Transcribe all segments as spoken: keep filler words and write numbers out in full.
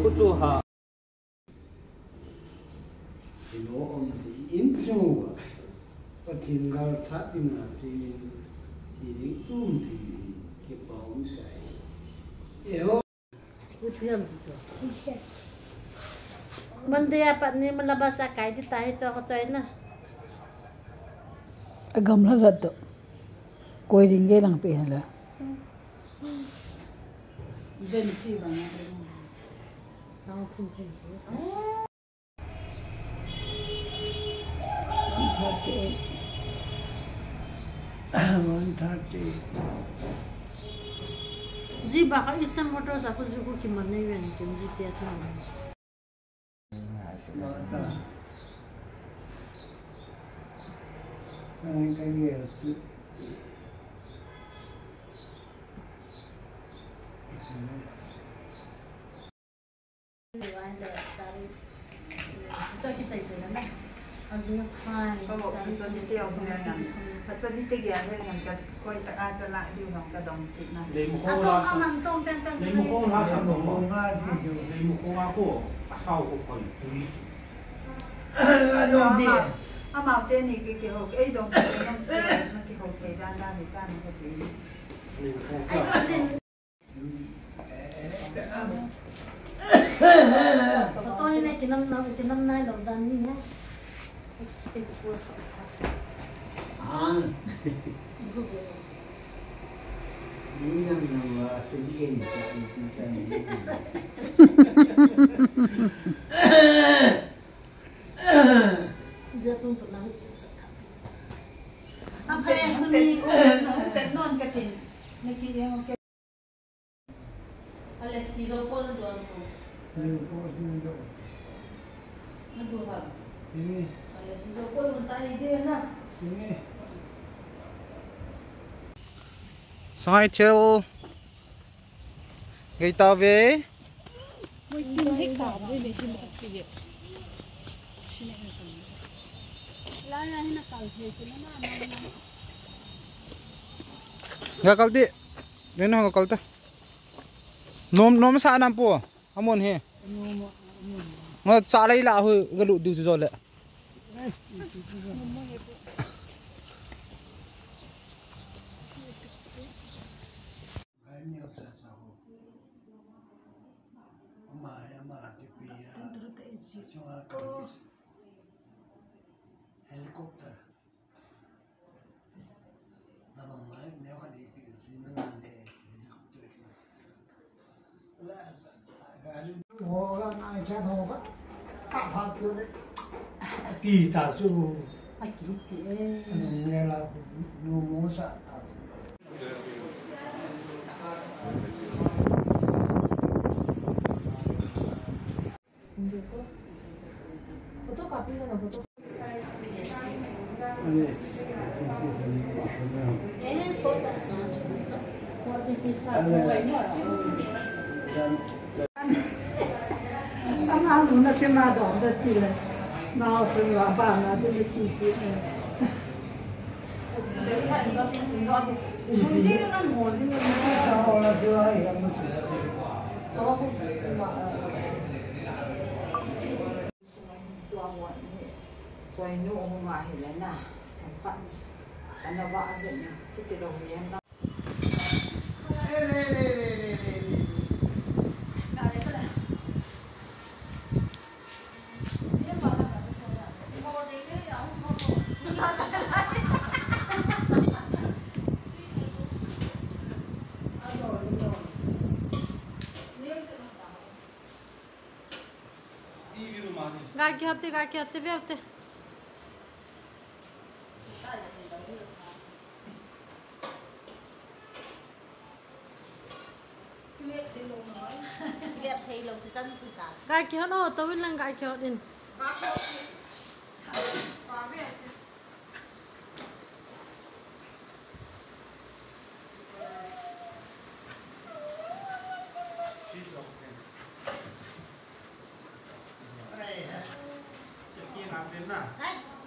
Kuchu ha. Ino om ti in sunga Pathen gal sat ding a ti, ti ding tum ti kipa um tai. Eho. Monday a pat ni malaba sa kai di tahi cho ko choi na. Agam la rat to. Koi ring ge lang pe la. Ben si ba na. Sang thum thum. One thirty. One thirty. Ji ba ka Eastern Motors a ko ji ko ki man nei ven kin ji te sa. Mata. Ai ka ye. Amau te ni ki, kihou, ei dong ki, nang ki, na kihou thei dan dan ni tan ka ti. Photo ni le kinam na, kinam nai lou dan ni na. Ni nam nam wa, chen ken ka ni ta ni. Apa yang kami? Alen si jo ko na duan ko. Ni ko ni do. Na duan. Ini. Alen si jo ko yung tayo din na. Ini. Sangay Hill. Gay ta ve. Ga kal di. Rena ga kal ta. Nom, nom sa nam pu. Amon he. Nga sa lai la hu ga lu du jo le. Helicopter. Ti ta chu. A ki ti e. Nung ne la nu mo sa ta. Tua hon hi, choinu hung ahi le na, themkhat, kana va a zen na, chuti lo hi en na. Ga kihot te, ga kihot te, ve te. Ga kihot o, to win lang ga kihot in.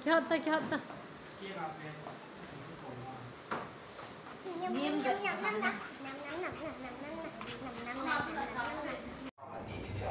Kihot ta, kihot ta.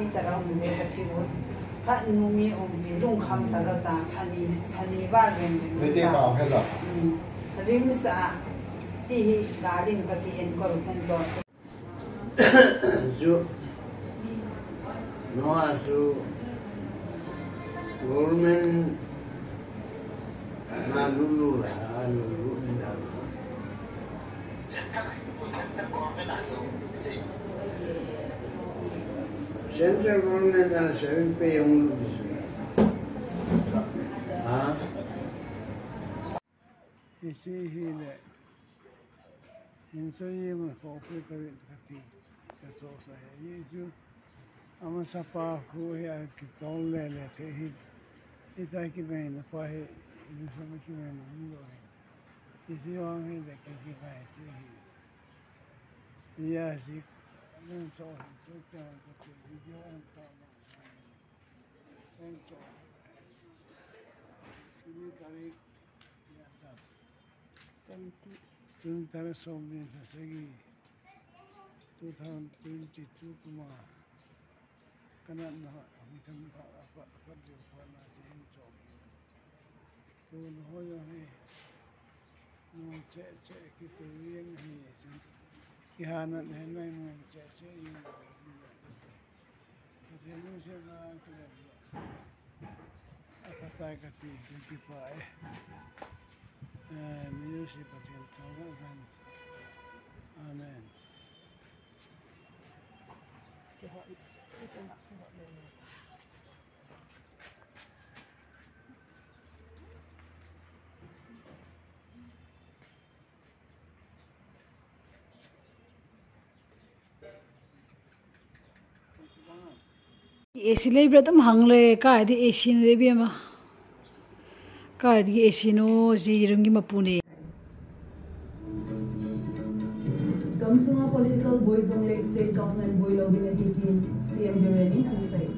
Hospital a um je ka thi u. Khat nu mi umpi lungkham ta lou ta, thani, thani val reng reng Meitei ta. Pau he la. Hmm. RIMS a ti hi gal in ka ki enkol ten jo. Chu, no a chu government na lulu la, lulu ni na. Central government na seven pay ang lulu. Ha? Hiche hi le, hin so ye ma ko pe ka rin ka ti, ka so sa he. Ye chu, ama sa pa khu hi a ki chol le le the hi. Ita ki ngai na pa hi, ni sa ma ki ngai na mu lo hi. Hiche wang hi le ki ki ngai the hi. Ya si, nun so hi chu ta ka ti video an ta ma. Thank you. Ni ka ri. Twenty. Twenty tarik som ni lha sagi, two thousand twenty-two kuma. Kana na, mi tham pha, pha, pha, pha, pha, na se hin chom. Tu na ho yo he. Nu che che ki tu yang he. Ki ha na he na nu che che yang. Pathen lungsetna a kilem lou. Aphatai kati, kakipah e. Eh, mi jouse Pathen thangvah in. Amen. A C lei bret um hang le, ka di A C ne bia ma. Ka di A C no, ji rung gi ma pu ne. Gamsunga political boi jong le state government boi lou ding ahi tin C M Biren in asei.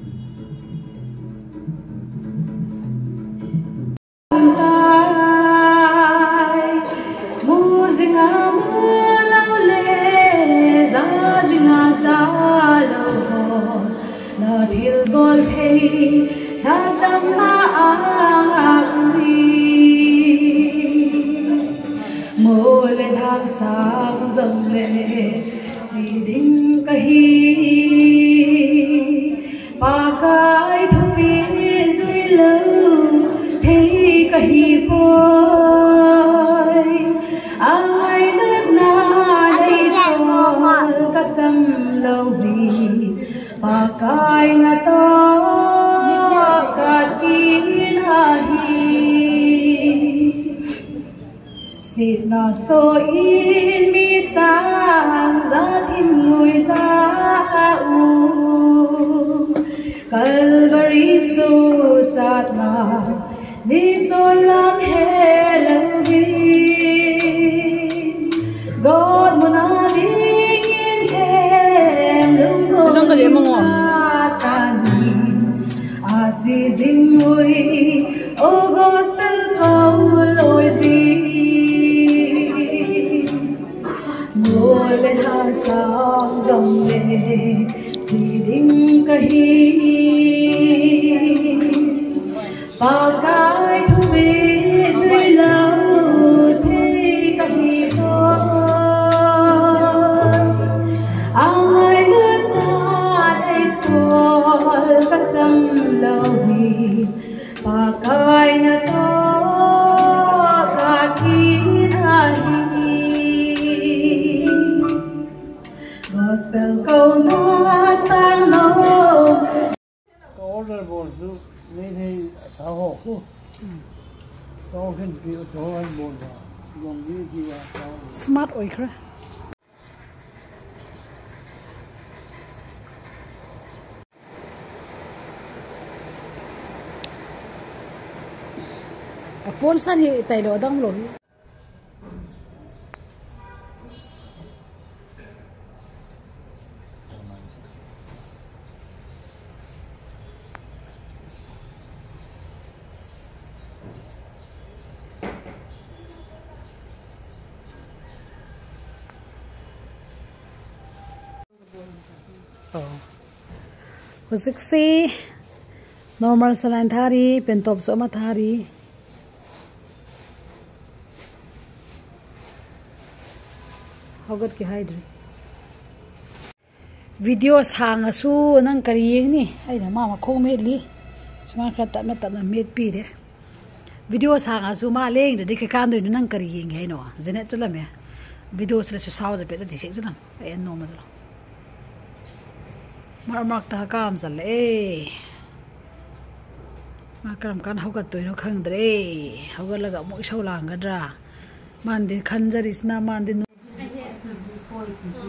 Kaina toh katina hi. Sitna sohin mi sang ja thim ngui ja u. Calvary suhchatna nison lam helou hi. Gotmuna dingin khem lungmong Satan in ache jing ui, o gospel kou loi jing. Mo le lha sang jong le che ding kahi. Pakai thu bejui lou thei kahi poi. Angailut na nei sol kacham lou hi. Pakai natoh kakina hi. Gospel kouna sang lou. Ka order bol chu, nei thei sa ho khu. Ka order pi chu ho an bol ba. Long ni ji ya ka. Smart oi khra. A pon san hi tailou dang lou hi. Oh. Hojik si normal saline thari, pentop chu ama thari. Haugat kihai dri. Video sanga chu nang kari jeng ni. Ai da mama khong met li. Suma kha ta met ta na met pi de. Video sanga chu ma leng de, de ke kan doi nang kari jeng hai no. Jene chu la me. Video chu le chu sao je pe ta di sek chu la. Ai no ma chu la. Mar mar ta kam sa le. Ma karam kan haugat toi no khang dre. Haugat la ga mo sau lang ga dra. Man din khan jari sna man din. Ahi, ahi, ji poi ti hi.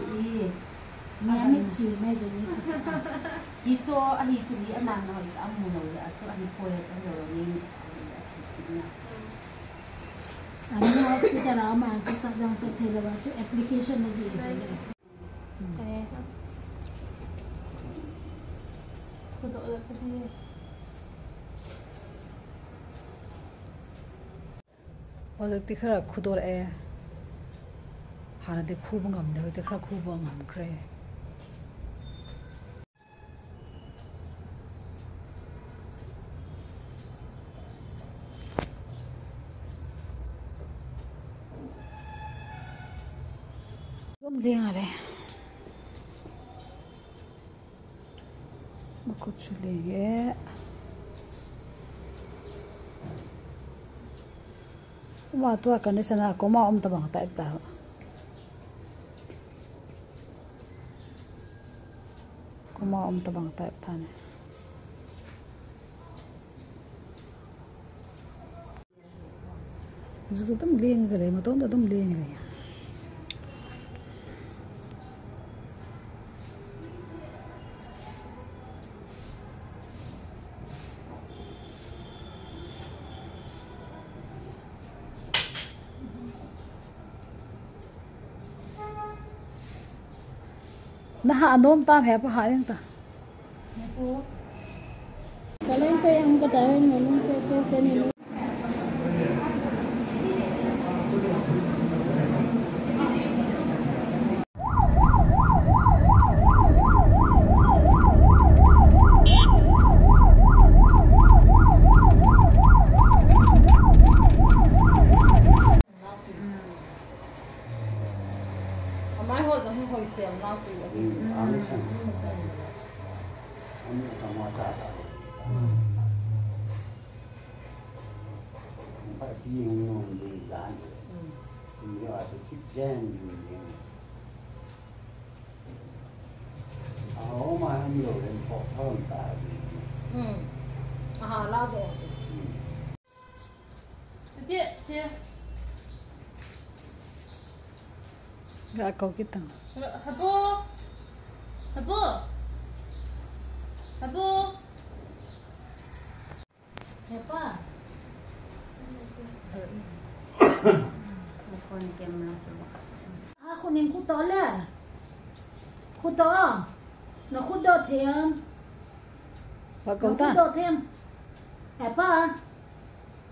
Mi a mit ji mai ji ni. Hi chu, ahi chu hi ama na hoi ka amu lo le, a chu ahi poi, a lo lo ni, ni sa ni, a ti ti na. Ani hospital a ma chu cha dang cha thei lo ba chu application na ji. Ahi. Khu do la ka ni. Hojik ti khara khu do e. Hana ti khu ba ngam de, ti khara khu ba ngam kre. Gom leng a le. Makhut chu leng e. Uma tua condition a koma um tabang type ta. Koma um tabang type ta ne. Zu dum leng ka le, ma tom da dum leng ka le. Na ha anom tam he pa ha yang ta. Kaleng te ang ka dai ngalung te te te ni. Amai ho jong hoi sel nau chu. Mm, ami san. Ami san. Ami san ma ta ta. Mm. Ba ti hung nong di dan. Mm. Ni a tu kit jen ni. A ho ma ham lo len ko. Hon ta. Hmm. Aha, la jo. Hmm. Che, che. Ga kau kitang. Habu. Habu. Habu. Hepa. Phone camera. A, khunin khuto le. Khuto. Na khuto them. Ba ko ta. Khuto them. Hepa.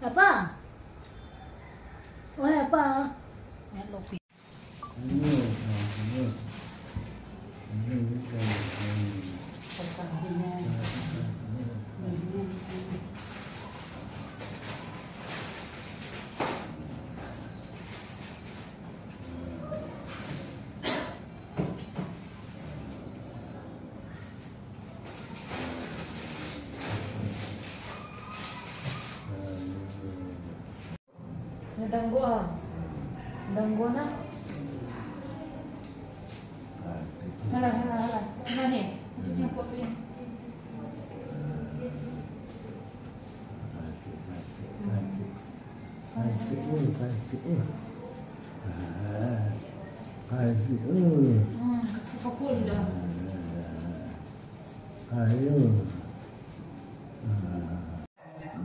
Hepa. O hepa. Nadanggo a. Danggo na. Hala, hala, hala. Hala ni. Cuci kopi. Hmm, cuci kopi dah. Ayo.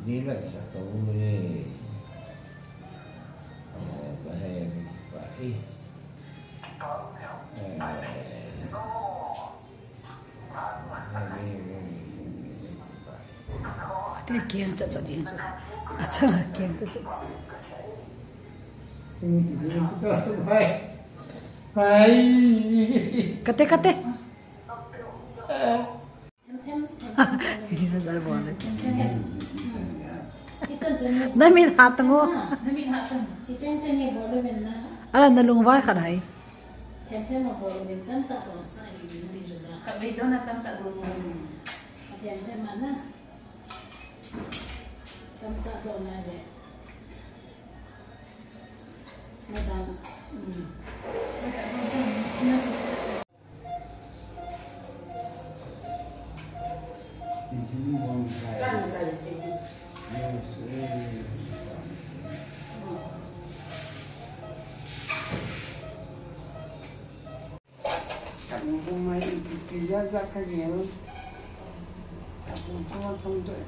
Dila sa ko ni. Eh, bahaya ni pa eh. Eh. Ate kiang cha cha ding cha. Acha kiang cha cha. Hai. Hai. Kate, kate. Namit hat ngo. Ala nalung vai khat hai.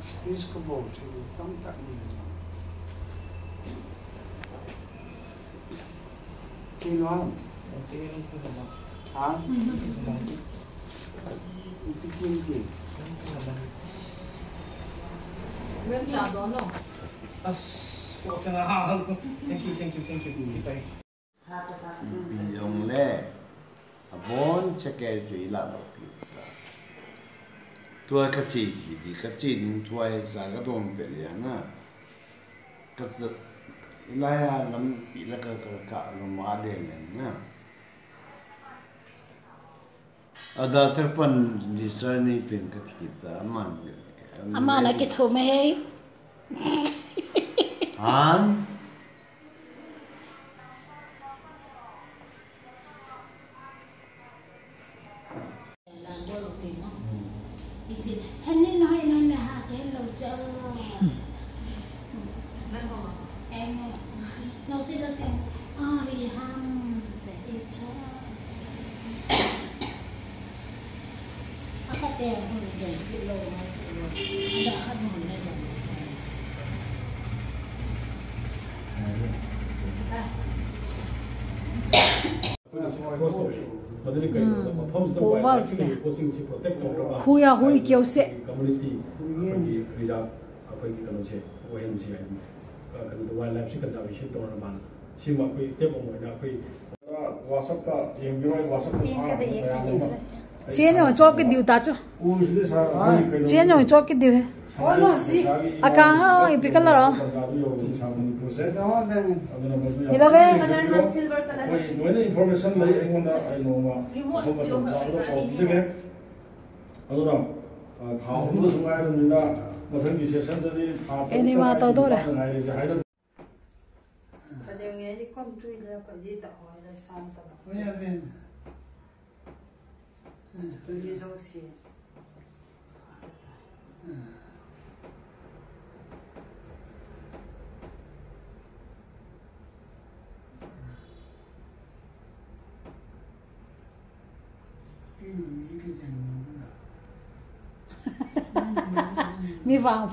Excuse ka bol chu tamtah ni. Kilo ham? Ha? Iti kin kin. Ren cha don lo. As, ko tena ha. Thank you, thank you, thank you. Bye. Ipi jong le. Abon cha kei chu ila doh pi ta. Tua ka chi hi di ka chi ning tua hi cha ka don pe le na. Ka cha, ila ya lam pi la ka, ka, ka lam ma de le na. Ada ter pan di sar ni pin ka thi ta man. Ama na ki thu me hei. Han? Hui a hui keu se. Chen ho chop ki diu ta chu. Chen ho chop ki diu he. Aka ha ipi kala ro. Ila ve. Eni ma to do re. Ka ding nge ni kom tui le ka di ta hoi le sam ta. Hoi a ven. Tui ni zo si. Mi vang.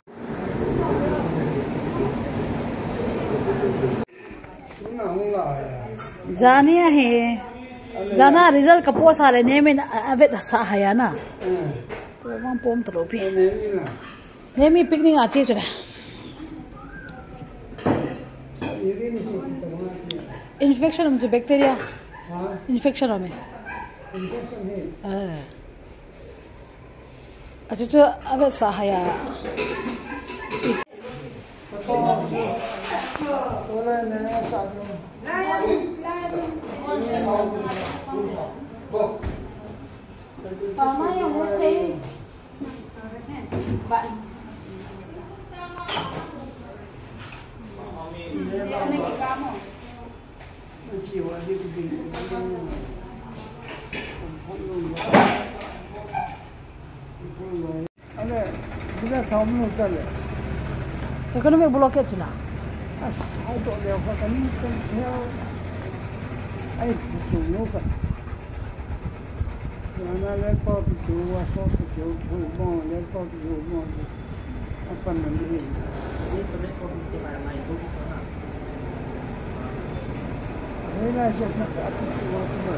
Jani ahi. Jana result ka post a le nemin a, a vet sa haya na. Ko vang pom tro pi. Nemi picnic a che chu le. Infection um chu bacteria. Infection um e. Ah. Achu chu a vet sa haya. Ale, bila thaum nu sale. Economic blockade chu na. As, ai to le ko kan kan hel. Ai, chu nu ka. Ana le to chu wa so chu mo le to chu mo. Apan na ni. Ni to le ko ni te ba mai ko ko na. Ni na so na ka chu mo chu.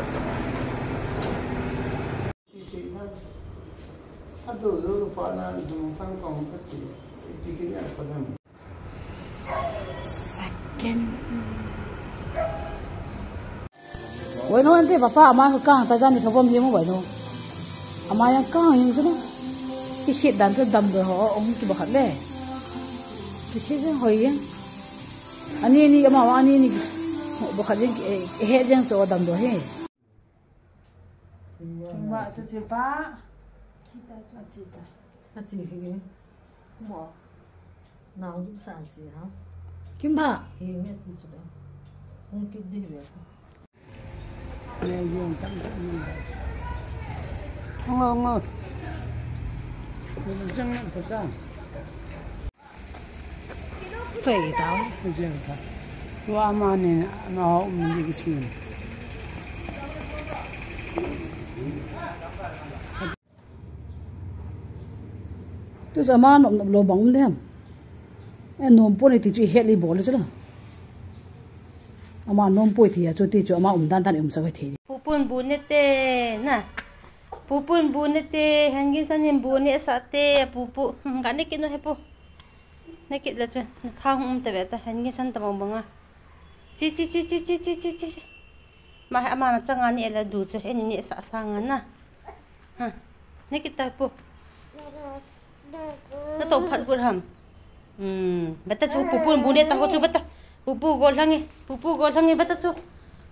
Second. Wai no ante papa ama ko kang ta jani khabom hi mo wai no. Ama yang kang yin chu no. Ki hit dan chu dam do ho ong ki ba khat le. Ki hit jeng hoi jeng. Ani ni ama ani ni. Ba khat jeng ki he jeng chu dam do he. Kimba chu chi pa. Achi ta. Achi hi. Mo. Nau ju sa chi ha. Kimba. Hi nge chi chi da. Hung ki di ve. Ngo, ngo. Jeng na ta. Chei tau. Jeng ta. Tua ma ni na ho um ni ki sin. Tu chu ama nom nom lo bang um dem. E nom pon ti chu i het li bol chu la. Ama nom poi ti a chu ti chu ama um dan dan um sa kai thei. Pupun bu ne te na. Pupun bu ne te, Henginson in bu ne sa te, pupu. Hmm, ka ne kit nu he pu. Ne kit le chu, na thang um te ve ta, Henginson ta bang bang a. Chi, chi, chi. Ma he ama na changa ni ele du chu, eni ne sa sa nga na. Ha. Ne kit ta pu. Na to phat gur ham. Hmm. Beta chu pupu bu ne ta ho chu beta. Pupu go lhange. Pupu go lhange beta chu.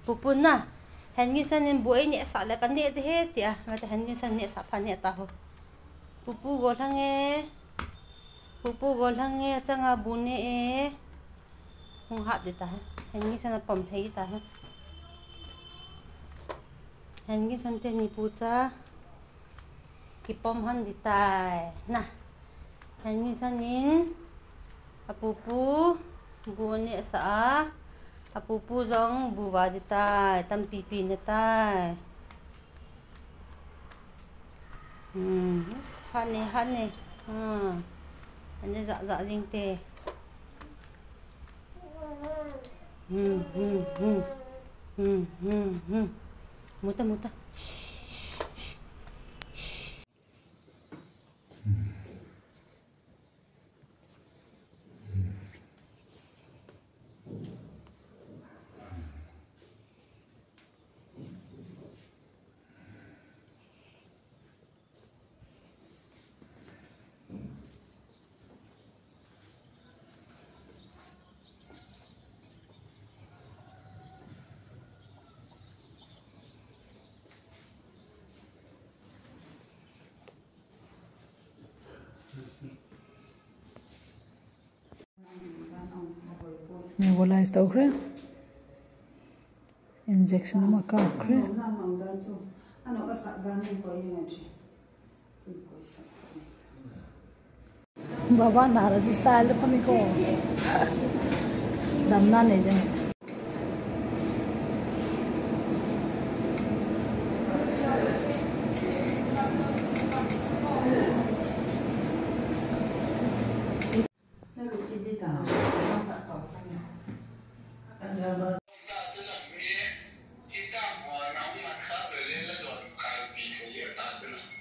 Pupu na. Henginson in bu ei ne sa le ka ne de he ti a. Beta Henginson ne sa pha ne ta ho. Pupu go lhange. Pupu go lhange, achanga bu ne e. Hung hat di ta he. Henginson a pom thei ta he. Henginson te ni pu cha. Kipom han di tai. Na. Henginson in. Apupu. Bu ne sa a. Apupu jong bu va di tai. Tampi pi ne tai. Hmm, hane, hane. Hmm. Hane ja, ja jing te. Hmm, hmm, hmm. Hmm, hmm, hmm. Muta, muta. Shh, shh, shh. Nebulize tau khre. Injection ma ka khre. Ano ka sa dan ko yin a chi. Ko sa. Baba Naharaji style de phami ko. Damna nei jeng.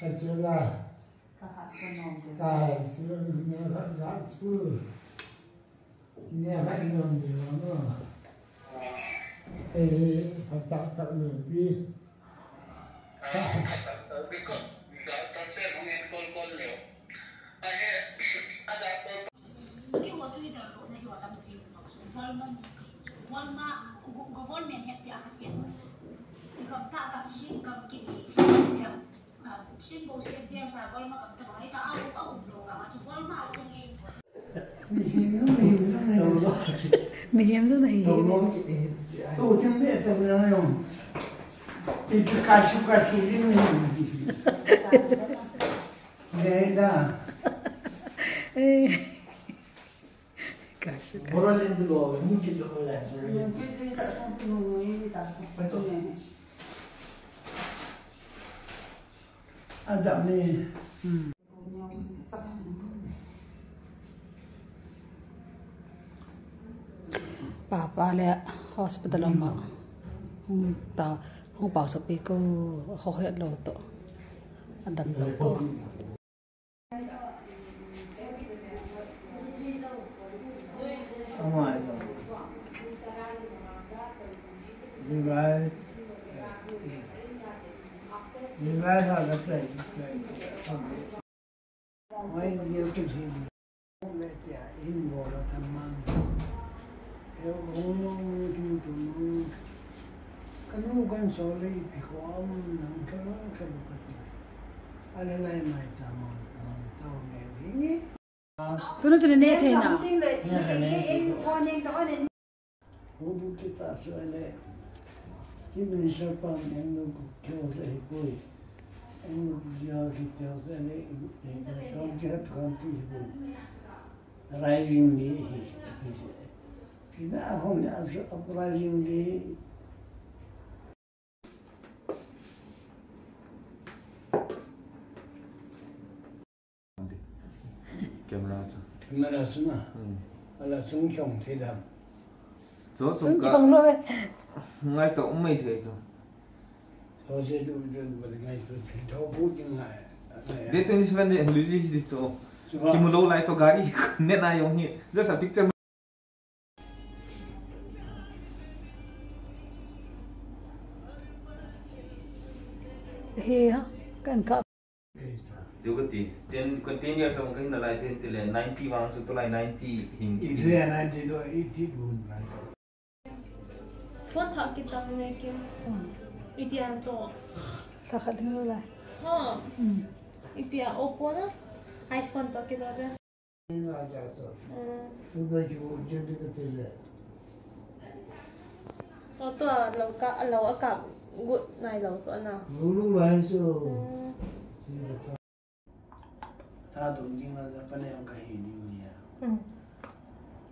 Achela. Kahat chu nom de, nia khat lah chu. Nia khat nom de, nom. Eh, phatah tah nom pi. Keiho chu idol lou na hi atam pi. Walmart, go-, government het pi a ka chian. I gam ta ka sin gam kiti. Ah, sin bo si a chian ka Walmart gam ta ba, ita a u, a u lo ka, a chu Walmart a chu nge. Mihem jong nahi. Mihem jong nahi. Eh. Kasu ka. Adam ni. Hmm. Papa le hospital a um a. Hmm, ta, hung pau sa pi ko, ho het lou to. Adam lou to. Kanu kan so le ipi kho a um nang kha kha lo kati. Ale lai mai cha mon mon tao nge ding. Tuna tuna ne thei na. Hobu kita so le. Chief Minister pa ne no ko kyo le hi koi. Eno ya ki kyo le. Kan ki hat kan ti hi koi. Rising day hi. Kina a hong ya uprising day. Camera chu. Camera chu na. Hmm. Ala chung chong thei dam. Chu chung chung ka chong lo e. Ngai to um mai thei chu. Chu se du du ba ngai to thei tho bu ding ngai. Date twenty seven de holiday hi chu. Chu ba. Kimu lou lai chu gari ne na jong hi. Just a picture. He ha, kan ka. Chu kati, ten, kon ten years a kon ka hin nalai ten tile, ninety vang chu tulai ninety hin. Ile ninety to eighty dun. Phone thah kitang nge kim. Hmm. Itia to. Sa khat hing lo lai. Ha. Hmm. Ipia Oppo na. iPhone to kilo de. Nga cha cho. Mm. Uda ki wo je de ka te le. To to a lo ka, a lo a ka gut nai lo cho na. Lu lu lai so. Mm. Si ka ta. Ta dong ding la pa ne ka hi ni ya. Mm.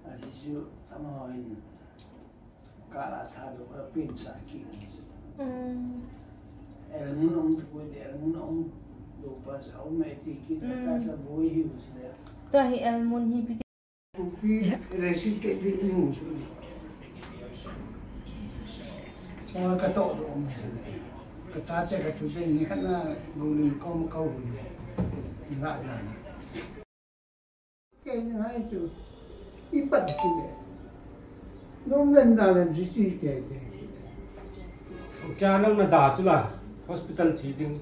A si su ama ho in. Kala tha do ka pin sa ki. Mm. Elmun ong tu ko de elmun ong do pa sa ong me ti ki ta sa bo hi us le. Ta hi elmun hi pi. Ku pi resi ke bi mu su. Sa ka to do ong. Ka cha che ka tu de ni khat na bu ni ko ma ko ni. La ya. Kei ngai chu. I pat chu le. Nom len na len si si kei kei. Kya nang na da chu la. Hospital chi ding.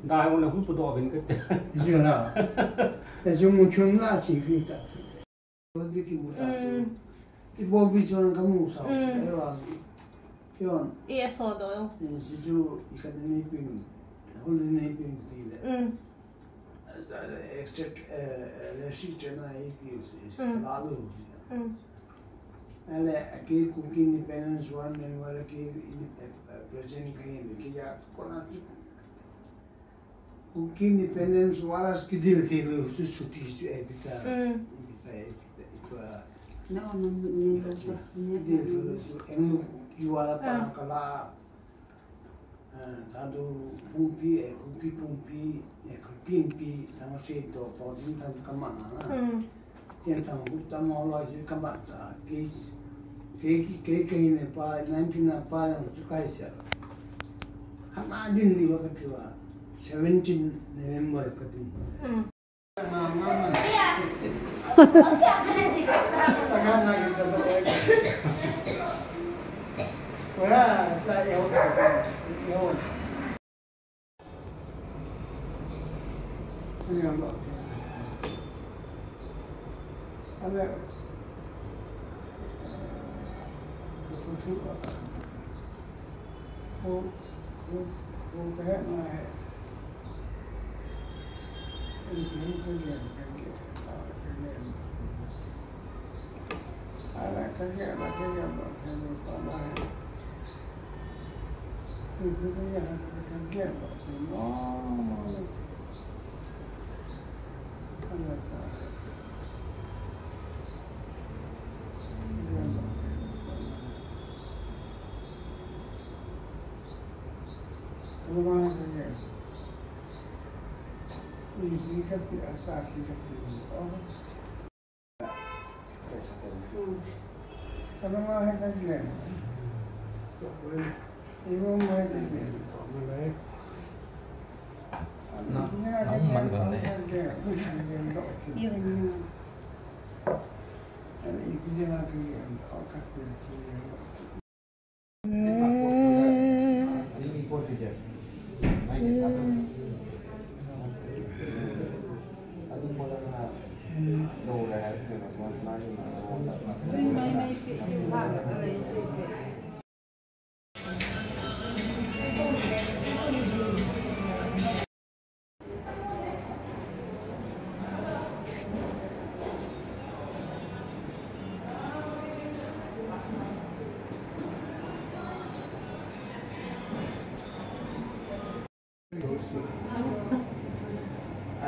Da ho na hum pu do vin ka te. Ji la. Ta chu mu chun la chi ki ta. Di ki mu ta chu. Mm. I bo bi chun ka mu sa. Mm. Ai wa. Yon. I a so do. Ni si chu i ka ni pin. Hol ni pin ti le. Mm. Except, eh, eh, le si chena e ki, eh, mm, la lo. Mm. Ale, aki Kuki Independence War memorial ki, eh, eh, present ki, ki ya kona ki. Kuki independence wala kidil thei lou chu chuti chu eipeh ta. Mm. Eipeh ta, eipeh ta, eipeh ta. No, no, no, no, no, no, no. Kidil thei lou chu, eng Kuki wala pa kala. Ah, tadu pumpi, eh, Kuki pumpi, eh, Kuki pumpi, tama se to, to din tan kama na. Mm. Ken tang hu tang ho loi si kama cha, ke, ke, ke, ke ne pa, nineteen na pa yang chu kai cha. Hama din ni wa ka piwa, seventeen November ka din. Mm.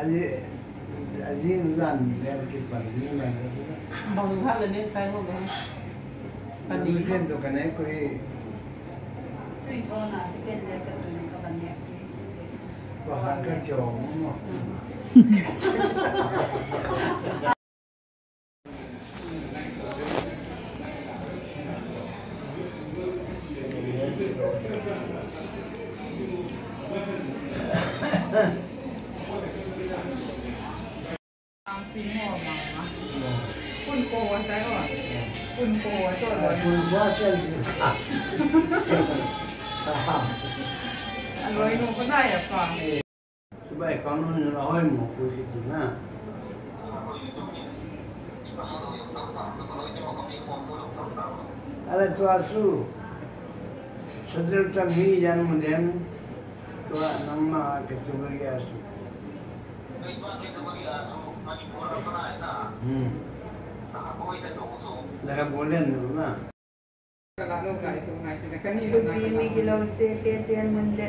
Aji, aji nudan bel ki pan ni na ka suna. Bang ha le ne sai ho ga. Pan ni. Sen to ka ne ko hi. Tui tho na chi pen le ka tui ka ban ne. Ko ha ka kyo mo. Aloi no ko dai a pa. Chubai kang no ni la hoi mo ko si tu na. Ala tu asu. Sadar tam hi jan munden. Tu a nang ma ke tu ri asu. Hmm. La ka bolen no na. Kuki migilou te, te, te mun le.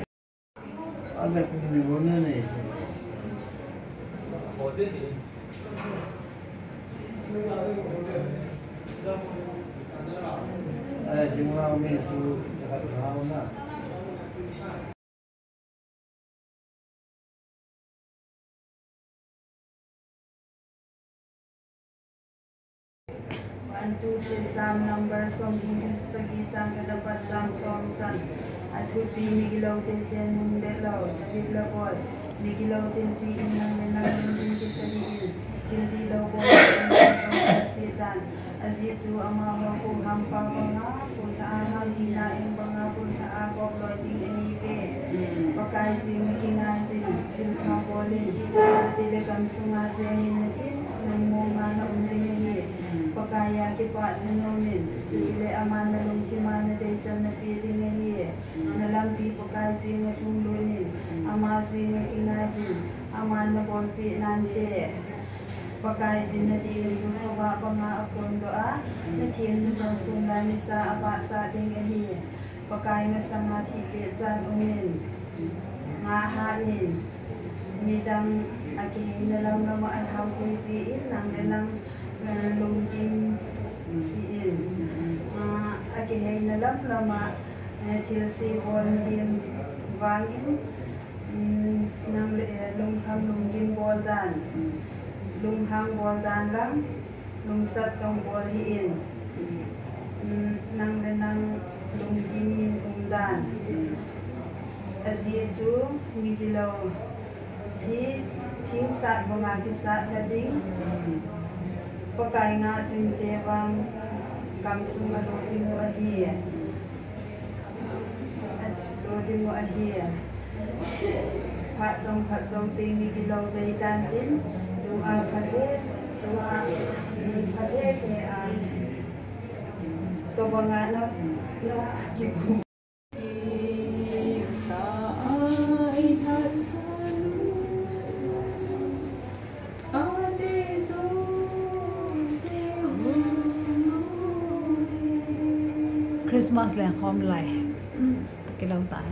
One, two, three, Psalm number som thum le sagi chang khat apat chang som chan. Athupi, migilou te chen mun le lou, David la bol. Migilou te ji in nang le nang lungdin kisa dih in, thil dihlou bol in, nang se dan. Ajeh chu amaho kong hampa banga, kong tha a ham hina eng banga, kong tha a kop loi ding ahi ve. Mm. Pakai jeng a kingai jing, thil pha bol in, chutile gamsunga cheng in natin, nang mong a na um ding ahi. Mm. Pakai a kipah thanom in, chutile aman na lungthim a na deichan na pe ding ahi. Mm. Na lampi Pakai jeng a thum lut in, mm, ama jeng a kingai jing, aman na bolpeh nante. Pakai jin na ding a chu khovah banga aphondoh a, na themna jong sum lai nisa a vahsah ding ahi. Pakai masanga thihpeh chan um in, ngah hat in. Midang akiheina lamlam a ahao thei jin, nang le nang, eh, lunggim hih in. Ah, akiheina lamlam a, eh, thilse bol hih vangin, mm, nang le, eh, lungkham lunggim bol dan, lunghang bol dan lang, lungsat jong bol hih in, mm, nang le nang lunggim in um dan. Ajeh chu migilou hi thing sat banga kisat na ding, Pakai ngah jing te vang gamsung a lo ding u ahi. Lo ding u ahi. Phat chomkhat jou teng migilou bei tan tin, tua phatthei, tua phatthei te a, tua banga na, na kibu. Christmas leng khom lai. Kilou ta.